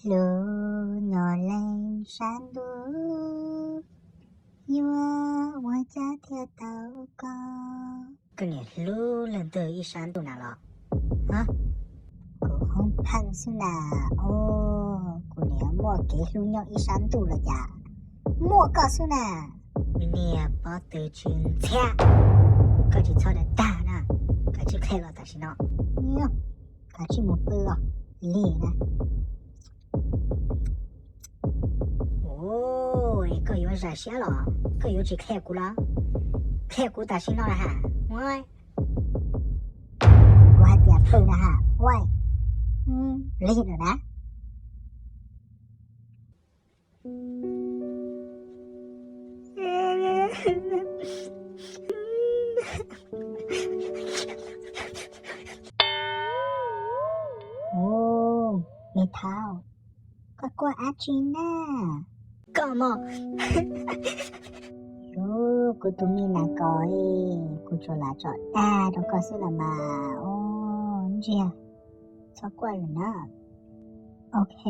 Hlub nyuag leej sab ntuj, yuav ua cas thiaj tau koj. Koj niam hlub leej twg ib sab ntuj na los? Kuv hoob pheej xwb na. Os, kuv niam muaj kev hlub nyob ib sab ntuj los cas? Muaj koj xwb na. Niag pob tw tsis ntxhiab, koj tsis txhob dag dag na, koj cia li qhia los tam sim no. Koj cia li mus pw os, lig na. Os, koj yuav zam siab los koj yuav tsis qhia kuv los? Qhia kuv tam sim no na ha. Kuv hais tias pw na ha. Ua, lig lawm na. Os, me thaub, koj quaj dab tsi na? Koj mog. Yus, kuv tus me nas kos, kuv tsuas lam tsom dag rau koj xwb los mas. Os, ntsiag, txhob quaj lawm na. Ok,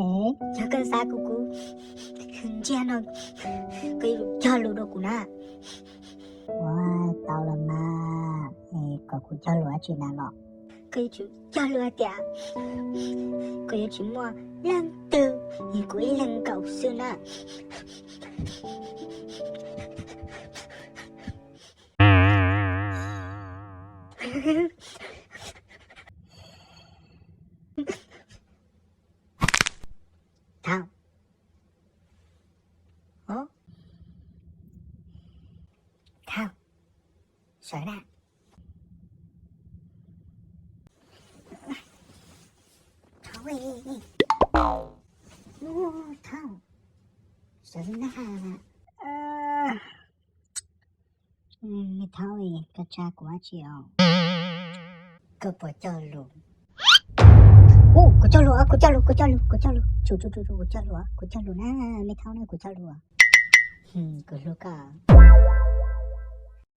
yog koj xav kom kuv ntsiag no, koj yuav tsum cog lus rau kuv na. Ua, tau los mas, kom kuv cog lus dab tsi na los? Koj yuav tsum cog lus hais tias koj yuav tsis muaj leej twg, kuv ib leeg nkaus xwb na. Thaub. Thaub, sawv na. Thaub, Thaub, sawv na. Me Thaub, koj tsa kuv dab tsi os? Koj puas cog lus? Kuv cog lus, kuv cog lus, kuv cog lus, kuv cog lus, tsum tsum tsum, kuv cog lus, kuv cog lus na, me Thaub na, kuv cog lus. Kuv hlub koj.